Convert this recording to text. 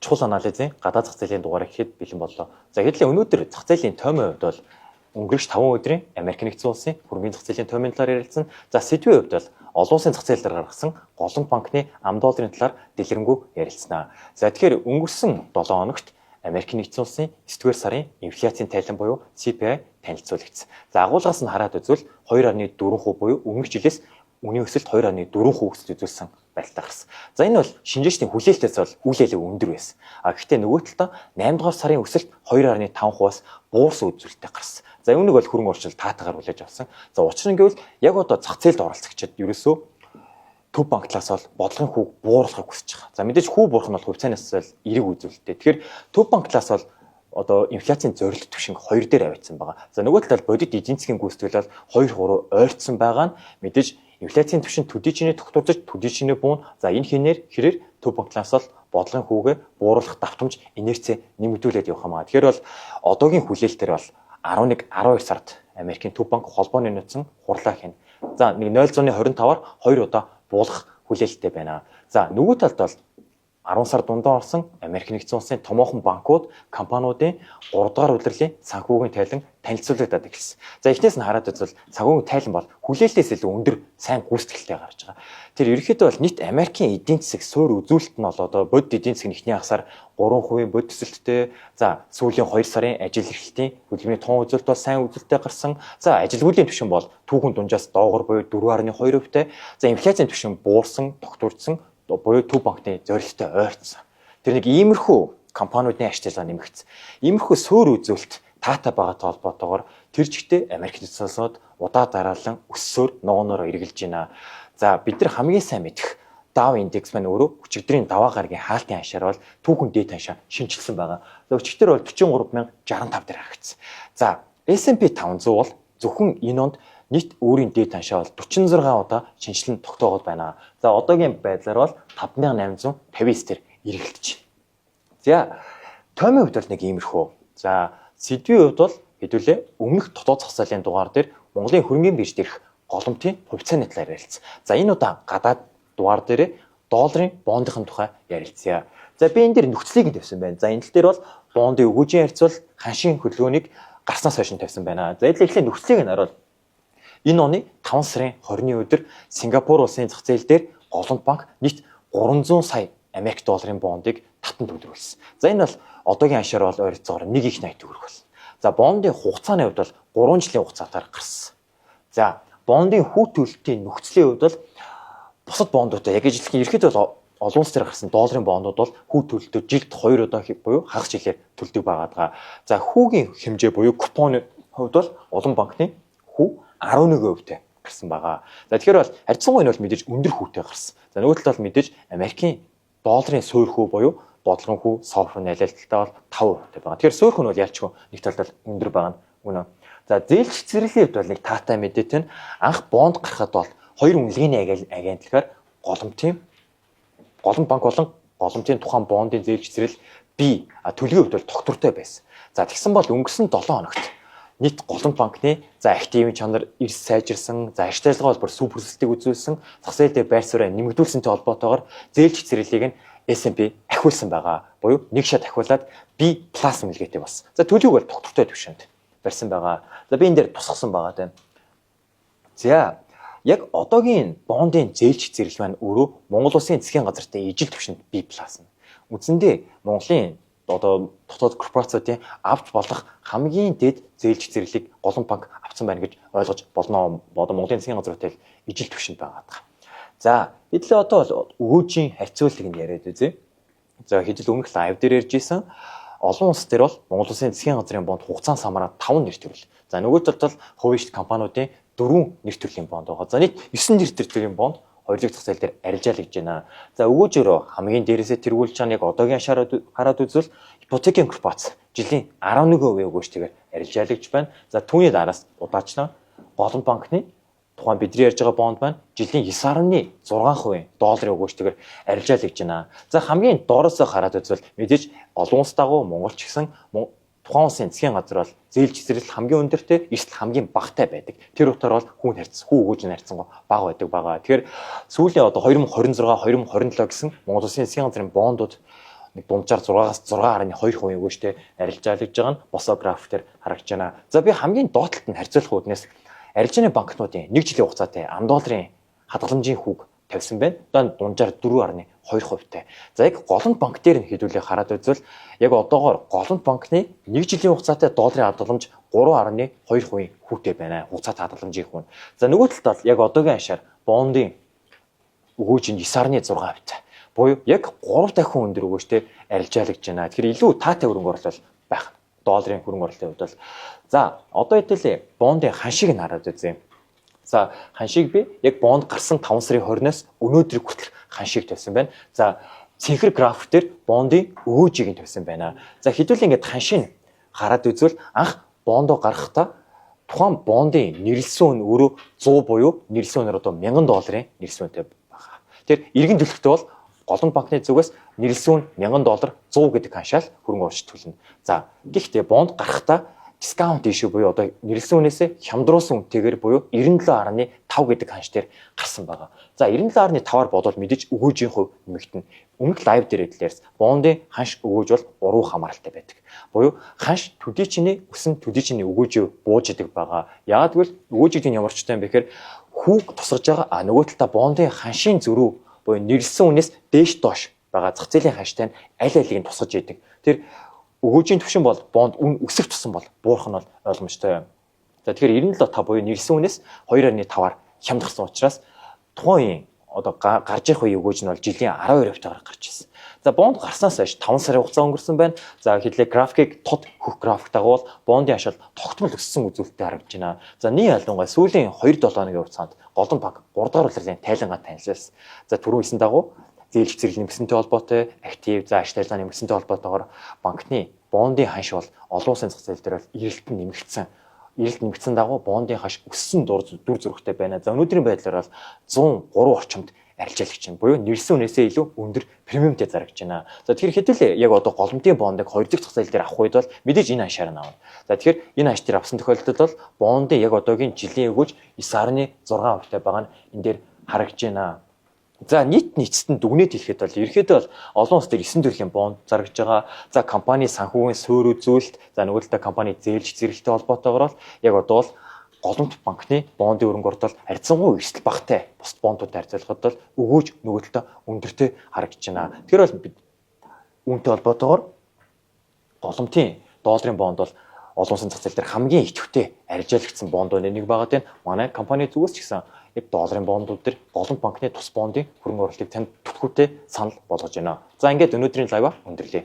Чухал анализын гадаад зах зээлийн дугаар ихэд бэлэн боллоо. За, хэдүүлээ өнөөдөр зах зээлийн тоймын хувьд бол өнгөрөх 5 өдрийн Америк нэгдсэн улсын хөрөнгөний зах зээлийн тоймын талаар ярилцсан. За, сэдвийн хувьд бол олон улсын зах зээл дээр гаргасан голомт банкны ам долларын талаар дэлгэрэнгүй ярилцсанаа. За, тэгэхээр өнгөрсөн 7 хоногт Америк нэгдсэн улсын 9-р сарын инфляцийн тайлан буюу CPI танилцуулагдсан. За, агуулгаас нь хараад үзвэл 2.4% буюу өмнөх жилээс үнийн өсөлт 2.4% өсөлт үзүүлсэн байдалтай гарсан. За, энэ бол шинжээчдийн хүлээлтээс бол үл элэг өндөр байсан. А гэхдээ нөгөө талдаа 8 дугаар сарын өсөлт 2.5%-аас буурсан үзүүлэлттэй гарсан. За, үүнийг бол хөрөнгө оруулалт таатайгаар хүлээж авсан. За, учир нь гэвэл яг одоо зах зээлд оролцогчид ерөөсөө төв банк талаас бол бодлогын хүүг бууруулахыг хүсэж байгаа. За, мэдээж хүү буурах нь бол хувьцаанаас бол эерэг үзүүлэлттэй. Тэгэхээр төв банк талаас бол одоо инфляцийн зорилт түвшинг 2 дээр аваачсан байгаа. За, нөгөө талаар бодит эдийн засгийн гүйцэтгэл бол 2 3 ойртсон байгаа нь мэдээж инфляцийн түвшин төдий чинээ тогтворж, төдий чинээ буун. За, энэ хинээр хэрээр төв банк талаас бол бодлогын хүүгээ бууруулах давтамж инерцээ нэмэгдүүлээд явах юм аа. Тэгэхээр бол одоогийн хүлээлтээр бол 11 12 сард Америкийн төв банк холбооны нөөцөн хурлаа хийнэ. За, нэг 0.25-аар 2 удаа буулгах хүлээлттэй байна. За, нөгөө талд бол 10 сар дундаа орсон Америк нэгдсэн улсын томоохон банкуд, компаниудын 3 дугаар улирлын санхүүгийн тайлан танилцуулагдаад эхэлсэн. За, эхнээс нь хараад үзвэл санхүүгийн тайлан бол хүлээлтээс илүү өндөр сайн гүйцэтгэлтэй гарч байгаа. Тэр ерөнхийдөө бол нийт Америкийн эдийн засаг суур үзүүлэлт нь бол одоо бодит эдийн засгийн эхний хагасаар 3% бодит өсөлттэй. За, сүүлийн 2 сарын ажил эрхлэлтийн хөдөлгөөний тун үзүүлэлт бол сайн үзүүлэлттэй гарсан. За, ажилгүйдлийн түвшин бол түүхэн дунджаас доогор буюу 4.2%-тай. За, инфляцийн түвшин буурсан, тогтворцсон буюу төв банкны зорилттой ойртсон. Тэр нэг иймэрхүү компаниудын ач ажиллагаа нэмэгдсэн. Иймэрхүү суур үзүүлэлт таатай байгаатай холбоотойгоор тэр чигтээ Америк нэгдсэн улсууд удаа дараалан өссөөр ногооноор эргэлж байна. За, бид нар хамгийн сайн мэдэх Dow индекс маань өөрөө өчигдрийн даваа гарагийн хаалтын ханшаар бол түүхэн дээд ханшаа шинэчилсэн байгаа. За, өчигдөр бол 43,065 дээр харагдсан. За, S&P 500 бол зөвхөн энэ онд нийт өөрийн дээд ханшаа бол 46 удаа шинэчлэн тогтоогоод байна. За, одоогийн байдлаар бол 5859 дээр эргэлдэж байна. За, тоймын хувьд бол нэг иймэрхүү. За, сэдвийн хувьд бол хэдүүлээ өмнөх дотоод зах зээлийн дугаар дээр Монголын хөрөнгөний бирж дээрх голомтын хувьцааны талаар ярилцсан. За, энэ удаа гадаад дугаар дээр долларын бондын тухай ярилцъя. За, би энэ дээр нөхцөлийг тавьсан байна. За, энэ тал дээр бол бондын өгөөжийн харьцуул, ханшийн хөдөлгөөнийг гарснаас хойш нь тавьсан байна. За, эхлээд нөхцөлийг нь харуул. Энэ оны 5 сарын 20-ны өдөр Сингапур улсын зах зээл дээр Голомт банк нийт 300 сая Америк долларын бондыг татан төгрүүлсэн. За, энэ бол одоогийн ханшаар бол ойролцоогоор 1 их 80 төгрөг болно. За, бондын хугацааны хувьд бол 3 жилийн хугацаатаар гарсан. За, бондын хүү төлөлтийн нөхцөлийн хувьд бол бусад бондуудтай яг ижилхэн ерхэд бол олон улс дээр гарсан долларын бондууд бол хүү төлөлтөд жилд 2 удаа буюу хагас жилээр төлдөг байгаа даа. За, хүүгийн хэмжээ буюу купоны хувьд бол олон банкны хүү 11% гарсан байгаа. За, тэгэхээр бол харьцангуй энэ бол мэдээж өндөр хүүтэй гарсан. За, нөгөө талд бол мэдээж Америкийн долларын суур хүү буюу бодлогын хүү SOFR найлалттай бол 5% байгаа. Тэгэхээр суур хүү нь бол ялчгүй нэг талд бол өндөр байгаа нь үнэ. За, зээлч зэрэглэлийн хувьд бол нэг таатай мэдээтэй нь анх бонд гарахад бол хоёр үнэлгээний агентлагаар Голомт банк болон голомтын тухайн бондын зээлч зэрэл B төлөвийн хувьд бол тогтвортой байсан. За, тэгсэн бол өнгөрсөн 7 хоногт нийт Голомт банкны за активын чанар эрс сайжирсан, за ашиг ажиллагаа бол бүр супер өсөлтийг үзүүлсэн, зах зээл дээр байр сууриа нэмэгдүүлсэнтэй холбоотойгоор зээлч зэрэглэлийг нь S&P ахиулсан байгаа. Буюу нэг шат ахиулаад B+ үнэлгээтэй болсон. За, төлөвийг бол тогтвортой түвшинд барьсан байгаа. За, би энэ дээр тусгасан байгаа тань. За, яг одоогийн бондын зээлч зэрэгэл маань өөрөө Монгол улсын засгийн газартай ижил түвшинд B+ нь. Үндсэндээ Монголын одоо дотоод корпорациудын авч болох хамгийн дээд зээлч зэрэглэлийг Голомт банк авсан байна гэж ойлгож болно. Одоо Монголын засгийн газартай ижил түвшинд байгаа даа. За, хэдүүлээ одоо бол өгөөжийн харьцуултыг нь яриад үзье. За, хэдүүл өмнөх live дээр ярьж исэн, олон улс дээр бол Монгол улсын засгийн газрын бонд хугацаан самараа 5 нэр төрөл. За, нөгөө талд бол хувийн шид компаниудын 4 нэр төрлийн бонд байгаа. За, нийт 9 нэр төрлийн бонд хоёрлог зах зээл дээр арилжаалагдж байна. За, өгөөжөөрөө хамгийн дээрээсээ тэргүүлж байгаа яг одоогийн хараад үзвэл ипотекийн корпорац жилийн 11% өгөөжтэйгээр арилжаалагч байна. За, түүний дараас удаачнаа Голомт банкны тухайн бидний ярьж байгаа бонд маань жилийн 9.6% долларын өгөөжтэйгээр арилжаалагч байна. За, хамгийн доороосоо хараад үзвэл мэдээж олон улс дагуу Монгол ч гэсэн тухайн улсын засгийн газар бол зээлж зэрэл хамгийн өндөртэй, эрсдэл хамгийн багатай байдаг. Тэр утгаар бол хүүн харьц, хүү өгөөж нь харьцангуй бага байдаг байгаа. Тэгэхээр сүүлийн одоо 2026, 2027 гэсэн Монгол улсын засгийн газрын бондууд Нэг дунджаар 6-аас 6.2% өгөөжтэй арилжаалагдж байгаа нь босоо график дээр харагдаж байна. За, би хамгийн доод талд нь харьцуулах үүднээс арилжааны банкнуудын 1 жилийн хугацаатай ам долларын хадгаламжийн хүүг тавьсан байна. Одоо дунджаар 4.2%-тай. За, яг Голомт банк дээр нь хэдүүлээ хараад үзвэл яг одоогоор Голомт банкны 1 жилийн хугацаатай долларын хадгаламж 3.2% хүүтэй байна. Хугацаатай хадгаламжийн хүү. За, нөгөө талд яг одоогийн ханшаар бондын өгөөж нь 9.6%. Буюу яг 3 дахин өндөр өгөөжтэй арилжаалагдж байна. Тэгэхээр илүү таатай хөрөнгө оруулалт байх. Долларын хөрөнгө оруулалтын хувьд бол, за, одоо хэдүүлээ бондын ханшийг нь хараад үзье. За, ханшийг би яг бонд гарсан 5 сарын 20-оос өнөөдрийг хүртэл ханшийг тавьсан байна. За, цэнхэр график дээр бондын өгөөжийг нь тавьсан байна. За, хэдүүлээ ингээд ханшийг хараад үзвэл анх бондоо гаргахдаа тухайн бондын нэрлэсэн үн өөрөө 100 буюу нэрлэсэн үнээр одоо 1000 долларын нэрлэсэн үнэтэй байгаа. Тэр эргэн төлөлтөө бол Голомт банкны зүгээс нэрлэсэн үн 1000 доллар 100 гэдэг ханшаал хөрөнгө оруулалт төлнө. За, гэхдээ бонд гарахдаа discount issue буюу одоо нэрлэсэн үнээсээ хямдруулсан үнэтэйгээр буюу 97.5 гэдэг ханш дээр гарсан байгаа. За, 97.5-аар бодвол мэдээж өгөөжийн хувь нэмэгдэнэ. Өмнөх live дээр хэлээрс бондын ханш өгөөж бол уруу хамааралтай байдаг. Буюу ханш төдий чиний өсөн, төдий чиний өгөөжөө бууж идэг байгаа. Яагаад гэвэл өгөөжийн ямар ч юм бэ гэхээр хүүг тусгаж байгаа, а нөгөө талдаа бондын ханшийн зөрүү буюу нэрлэсэн үнээс дээш доош байгаа зах зээлийн ханштай нь аль алийг нь тусгаж идэг. Тэр өгөөжийн түвшин бол бонд үн өсөх тусам бол буурах нь бол ойлгомжтой юм. За, тэгэхээр 97.5 буюу нэрлэсэн үнээс 2.5-аар хямдарсан учраас тухайн үеийн одоо гарч ирэх үеийн өгөөж нь бол жилийн 12%-тайгаар гарч ирсэн. За, бонд гарснаас хойш 5 сарын хугацаа өнгөрсөн байна. За, хэдүүлээ графикийг тод хөх график дагуул бондын ханш тогтмол өссөн үзүүлэлттэй харагдаж байна. За, нэг ялангуяа сүүлийн 2-7 хоногийн хугацаанд Голомт банк 3 дахь улирлын тайлангаа танилцуулсан. За, түрүүн хэлсэн дагуу зээлч зэрэг нэмэгдсэнтэй холбоотой актив, за, ашиг арилжаа нэмэгдсэнтэй холбоотойгоор банкны бондын ханш бол олон улсын зах зээл дээр бол эрэлт нь нэмэгдсэн. Эрэлт нэмэгдсэн дагуу бондын ханш өссөн дүр зурагтай байна. За, өнөөдрийн байдлаар бол 103 орчимд арилжаалагч байна. Буюу нэрлэсэн үнээсээ илүү өндөр премиумтэй зарагдж байна. За, тэгэхээр хэдүүлээ яг одоо Голомтын бондыг хоёр дахь зах зээл дээр авах үед бол мэдээж энэ ханшаар нь авна. За, тэгэхээр энэ ханш дээр авсан тохиолдолд бол бондын яг одоогийн жилийн өгөөж 9.6% тай байгаа нь энэ дээр харагдж байна. За, нийт нийцэд нь дүгнээд хэлэхэд бол ерөнхийдөө бол олон улс дээр 9 төрлийн бонд зарагдж байгаа. За, компани санхүүгийн суурь үзүүлэлт, за, нөгөө талдаа компани зээлж зэрэгтэй холбоотойгоор бол яг одоо бол Голомт банкны бондын хөрөнгө оруулалт харьцангуй эрсдэл багатай бусад бондуудтай харьцуулахад бол өгөөж нөгөө талдаа өндөртэй харагдаж байна. Тэгэхээр бол бид үүнтэй холбоотойгоор Голомтын долларын бонд бол олон улсын зах зээл дээр хамгийн идэвхтэй арилжаалагдсан бондуудын нэг байгаа даа. Манай компани зүгээс ч гэсэн яг долларын бондууд дээр Голомт банкны тус бондын хөрөнгө оруулалтыг танд түлхүүртэй санал болгож байна. За, ингээд өнөөдрийн live аа өндөрлөе.